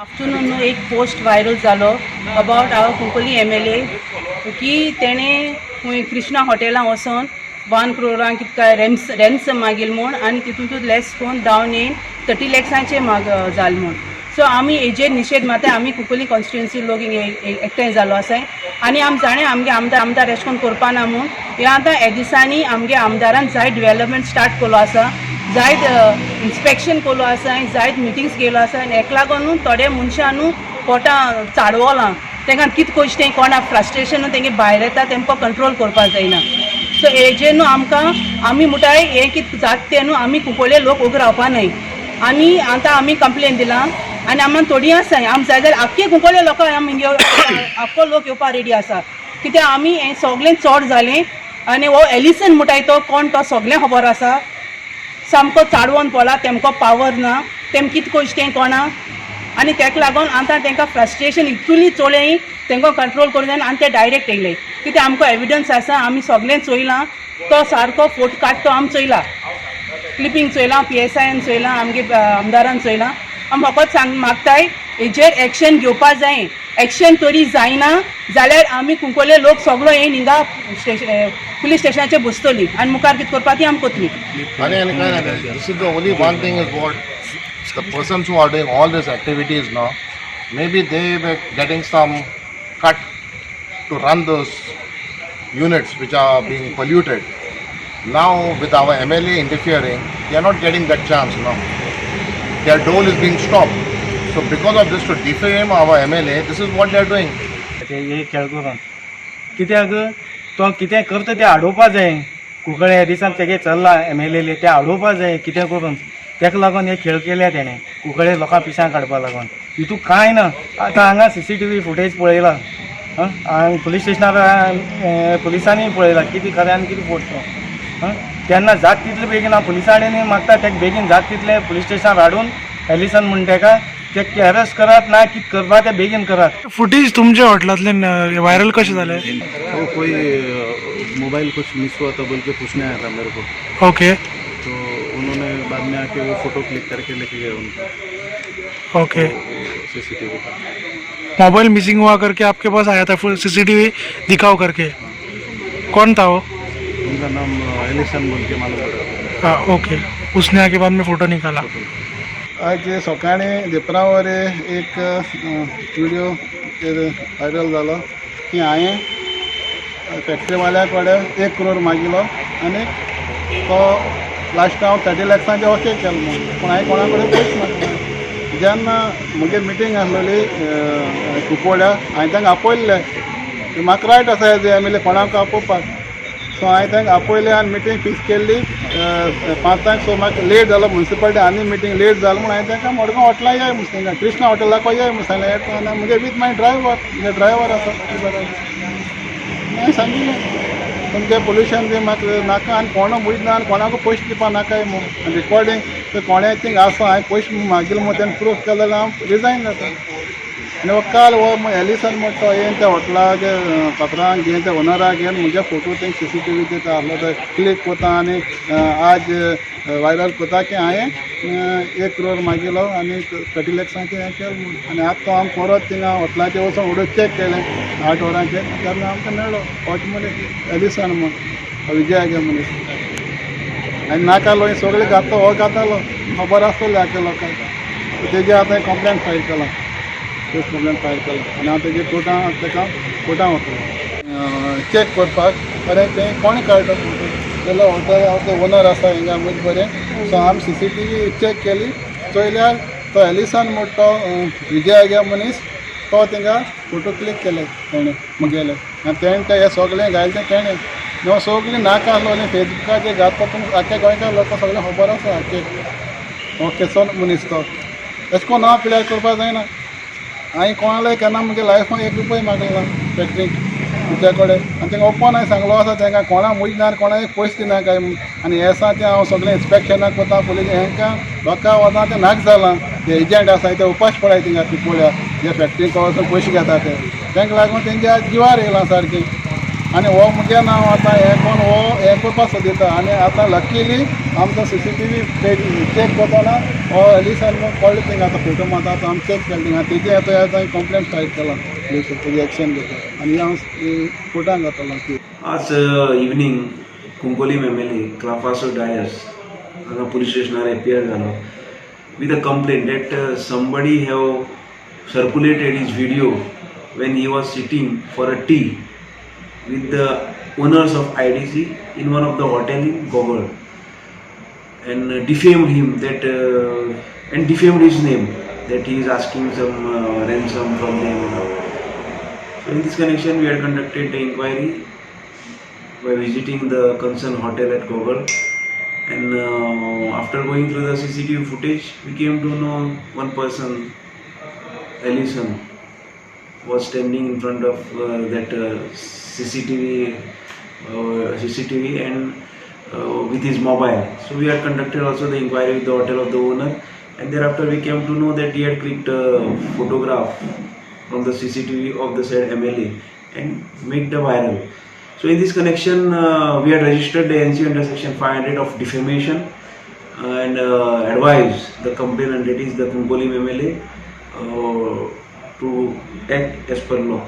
Afternoon एक post viral जालो about our Cuncolim MLA की तेणें खंय कृष्णा हॉटेलां वचोन 1 क्रोरांक कितें काय रेन्सम मागील म्हूण आनी तितूंतच लेस करून डावन येवन 30 लॅक्सांचे माग जाल म्हूण. सो आमी हेजेर निशेध मारता. आमी कुंकळी कॉन्स्टिट्युएन्सी लोक हिंगा एकठांय जालो आसाय आनी आमी जाणें आमगे आमदार एशें कोन्न करपा ना म्हूण. हे आतां हे दिसांनी आमगे आमदारान जायत डेवलपमेंट स्टार्ट केलो आसा, जायत इन्स्पेक्शन केलो आसा, जायत मिटिंग्स केलो आसा आनी हेका लागून थोडे मनशां न्हू पोटां चाडवलां. तांकां कितें करचें तें कोणा फ्रस्ट्रेशन तेंगे भायर येता, तेमकां कंट्रोल करपाक जायना. सो हेजेर न्हू आमकां आमी म्हणटाय, हें कितें जाता तें न्हू आमी कुंकळ्ळे लोक ओगी रावपा न्हय. आनी आतां आमी कंप्लेन दिलां आनी आमकां थोडीं आसाय. आम जाय जाल्यार आख्खे कुंकळ्ळे लोकांक आमी आख्खो लोक येवपा रेडी आसा, कित्याक आमी हें सगळें चड जालें. आनी हो एलिसन म्हणटाय तो कोण तो सगळें खबर आसा. सामको चाडवोन पडला, तेमको पावर ना, तेम कितें करचें तें कोणा. आनी तेका लागून आतां तांकां फ्रस्ट्रेशन इतुली चोळय, तांकां कंट्रोल करूं जायना आनी ते डायरेक्ट येयले, कित्याक आमकां एविडन्स आसा. आमी सगळें चोयलां, तो सारको फोटो काडटा तो आमी चोयला, क्लिपींग चोयलां, पीएसआयन चोयलां, आमगे आमदारान चोयलां. आमी फकत सांग मागताय, हेजेर एक्शन घेवपा जाय. एक्शन तरी जायना जाल्यार आमी कुंकळ्ळे लोक सगळो येवन हिंगा स्टेशन, पुलीस स्टेशनाचेर बसतली आनी मुखार कितें करपा ती आमी करतली. आणि काय नाही, this is the only one thing is what the persons who are doing all these activities now, maybe they were getting some cut to run those units which are being polluted. Now with our MLA interfering, they are not getting that chance now. Their dole is being stopped. So because of this, to defame our MLA, this is what they are doing. ते हे खेळ करून कित्याक तो कितें करता तें आडोवपा जाय. कुंकळे ह्या दिसान तेगे चल्ला एमएलए, ते आडोवपा जाय कितें करून. तेका लागून हे खेळ केल्या तेणें, कुंकळे लोकां पिशां काडपा लागून. हितू कांय ना. आतां हांगा सीसीटीव्ही फुटेज पळयला आनी पुलीस स्टेशनार पुलिसांनी पळयला कितें खरें आनी कितें फट तें. तेन्ना जात तितले बेगीन हांव पुलिसां कडेन मागता, तेका बेगीन जात तितले पुलीस स्टेशनार हाडून एलिसन म्हण तेका ते अरेस्ट करात ना कितें करपा तें बेगीन करात. फुटेज तुमच्या हॉटेलांतल्यान व्हायरल कशें जालें? वो कोई मोबाइल कुछ मिस हुआ था बोल के पूछने आया था मेरे को. तो उन्होंने बाद में आके वो फोटो क्लिक करके लेके गए उनका. सीसीटीवी का. मोबाइल मिसिंग हुआ करके आपके पास आया था, सीसीटीवी दिखाओ करके. कौन था वो? उनका नाम एलिसन बोल के मालूम पड़ा. हाँ, ओके. उसने आके बाद में फोटो निकाला. आज सकाळीं दिपरावर एक व्हिडिओ व्हायरल जालो की हांवें फॅक्टरीवाल्या कडेन 1 करोड मागिलो आनी तो लास्ट हांव 30 लॅक्सांचे ओके केलो म्हूण. पूण हांवें कोणा कडेन पयशे मागले. जेन्ना म्हगे मिटींग आसलेली कुंकळ्या, हांवें तांकां आपयल्ले. म्हाका रायट आसा एज एमएलए कोणाक आपोवपाक. सो हांवें तांकां आपयलें आनी मिटींग फिक्स केल्ली 5. सो म्हाका लेट जालो, मुन्सिपालिटी आनी मिटींग लेट जालो म्हूण हांवें तांकां मडगांव हॉटेलां याय म्हूण सांगलें, कृष्णा हॉटेलाक याय म्हूण सांगलें. आनी मुगे विथ my driver, मुगे ड्रायवर आसा ते बरोबर. हांवें सांगिल्लें, तुमचें पोल्युशन बी म्हाका नाका आनी कोण वयतना आनी कोणाकू पयशे दिवपा नाकाय म्हूण. आनी रिकॉर्डींग तर कोणें थिंग आसा, हांवें पयशे मागिल्ले म्हूण तेणें प्रूफ केलें जाल्यार हांव रिजायन जाता. आनी हो काल हो एलिसन म्हणटा तो येवन त्या हॉटेलाचे पात्रांक घेवन, त्या ओनराक घेवन म्हजे फोटो तेंक सीसीटीव्हीचेर आहलो तो क्लिक कोता आनी आज व्हायरल कोता की हांवें 1 करोड मागिलो आनी 30 लॅक्सांचें हें केलें म्हूण. आनी आतां तो आमी परत थिंगा हॉटेलाचेर वचोन उडो चॅक केलें 8 वरांचेर, तेन्ना आमकां मेळ्ळो होच मनीस एलिसन म्हूण, विजयागे मनीस. आनी नाका लोक सगळे घातो, हो घातालो, खबर आसतली आख्या लोकांक. तेजे आतां कंप्लेन फायल केलां, पुलीस कंप्लेन फायल केलां आनी हांव तेजे कोर्टान, ताका कोर्टान वतलो चॅक करपाक. बरें, तें कोणें काडटा फोटो जाल्यार हॉटेल ते ओनर आसा हिंगा म्हणजे बरें. सो आमी सीसीटीव्ही चॅक केली, चोयल्यार तो एलिसन म्हणटा तो विजयागे मनीस, तो थिंगा फोटो क्लिक केले तेणें मुगेले आनी तेणें तें हें सगळें घायलें तें तेणें न्हू सगळीं नाका आसलोलें फेसबुकाचेर घातता. तुमकां आख्या गोंयकार लोकांक सगळें खबर आसा आख्खे हो केसो मनीस तो. एशें कोन्न नांव क्लियर करपाक जायना. हांवें कोणाले केन्ना म्हगे लायफान 1 रुपया मागलो ना फॅक्टरीक तुमच्या कडेन. आनी तांकां ओपन हांवें सांगलो आसा तांकां, कोणाक मुज ना, कोणाक एक पयशे दिना काय म्हूण. आनी हें आसा तें हांव सगळें इन्स्पेक्शनाक वता, पुलीस हेंकां लोकां वता तें नाक जालां. ते एजंट आसा ते उपाश पडाय थिंगा पिपोळ्या जे फॅक्टरीक वचून पयशे घेता ते, तांकां लागून तेंच्या जिवार येयलां सारकें. आनी हो मुगे नांव आतां हें कोण हो हें करपाक सोदिता. आनी आतां लकीली आमचो सीसीटीव्ही चॅक करतना हो एलिसन कळ्ळें थिंगा आतां फोटो मारता, आतां आमी चॅक केलें थिंगा तेजे आतां आतां कंप्लेंट फायल केला पुलीस एक्शन घेता आनी हांव कोर्टान जातलो. आज evening Cuncolim MLA Clafasio Dias हांगा पुलीस स्टेशनार एपियर जालो with a complaint that somebody have circulated his video when he was sitting for a tea with the owners of IDC in one of the hotel in Gogol and defamed him that and defamed his name that he is asking some ransom from them and all. So in this connection we had conducted the inquiry by visiting the concerned hotel at Gogol, and after going through the CCTV footage we came to know one person, Ellison, was standing in front of that CCTV and with his mobile. So we had conducted also the inquiry with the hotel of the owner, and thereafter we came to know that he had clicked a photograph from the CCTV of the said MLA and made the viral. So in this connection, we had registered the NC under section 500 of defamation and advised the complainant, that is the Cuncolim MLA, to act as per law.